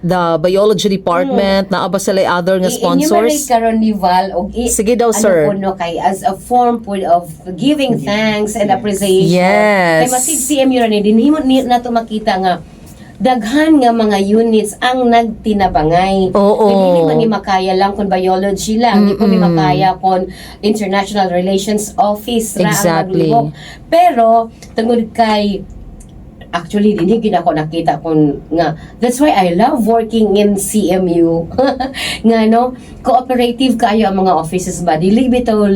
the biology department, naa ba sila other nga I-enumerate sponsors? Karon ni Val og Sige daw, ano sir. Po, no, kay as a form po of giving thanks and appreciation. Kay masig CMU ra ni dinhi mo ni nato makita nga daghan nga mga units ang nagtinabangay. Kay dili man ni makaya lang kung biology lang, di po ni makaya kung International Relations Office ra ang maglibok. Pero tungod kay actually dinhi gid ako nakita kun nga that's why I love working in CMU nga no, cooperative kayo ang mga offices ba, dili bitaw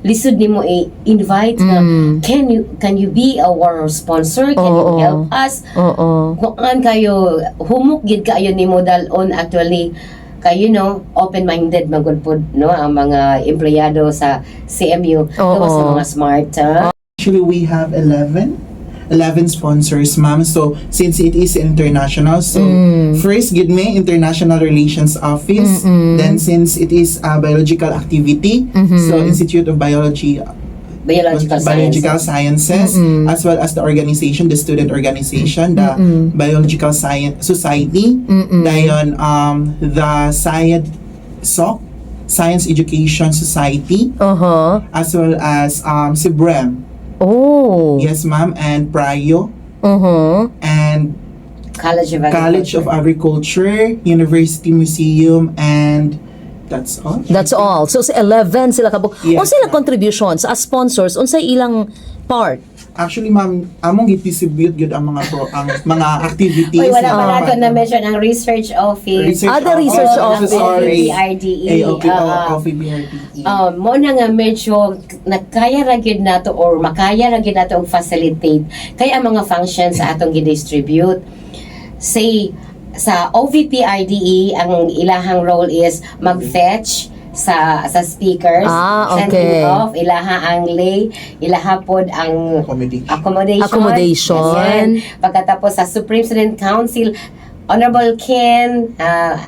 lisod nimo i-invite nga can you be our sponsor, can you help us? Kuan kayo, humok gid kayo nimo dal-on. Actually kay open-minded magud pod no ang mga empleyado sa CMU, gawas sa mga smart, ha? Actually, we have 11 sponsors, ma'am. So, since it is international, so first, gid may International Relations Office. Then, since it is a biological activity, so Institute of Biology, Biological Biological Sciences. Sciences, as well as the organization, the student organization, the Biological Science Society, dayon the Science SOC, Science Education Society, as well as CBREM. Yes, ma'am, and Prayo, and College of Agriculture. College of Agriculture, University Museum, and that's all. That's all. So sa 11 sila kabuok. Yes, Unsa ilang ma'am. Contributions as sponsors? Unsa ilang part? Actually, ma'am, among gi-distribute gyud ang mga activities. Uy, wala pa na nato na mention ang research office. Research Ah, the research office. office. Sorry. OVPRDE. AOP, OVPRDE. Mo na nga medyo nakaya ra gyud nato or makaya ra gyud nato og facilitate kay ang mga functions sa atong gi-distribute. Say sa OVPRDE, ang ilahang role is mag-fetch sa speakers, sending off, ilaha ang lay, ilaha pod ang Accommodation. Accommodation. Accommodation. Yan. Pagkatapos sa Supreme Student Council, Honorable Ken,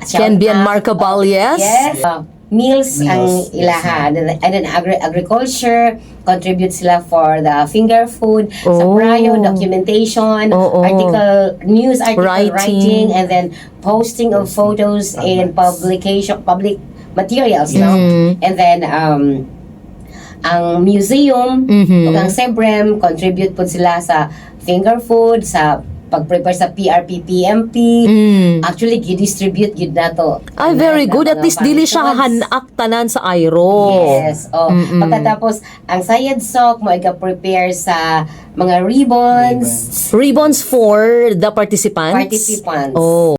shout Ken Bian out. Marcabal, yes? Yes. Meals, ang Meals, yes. ilaha. And then agriculture, contribute sila for the finger food. Sa Prayo, documentation, article, news article Writing. Writing, and then posting of photos in Formats. Publication, public materials, no? And then, ang museum, ug ang Sebrem, contribute po sila sa finger food, sa pag-prepare sa PRP, PMP. Actually, gi-distribute gid nato. Ay, very na good. At mga least dili siya functions. hanak tanan sa IRO. Yes. Oh, pagkatapos ang Sayed Sok mo prepare sa mga ribbons, Ribbons for the participants? Participants. Oh.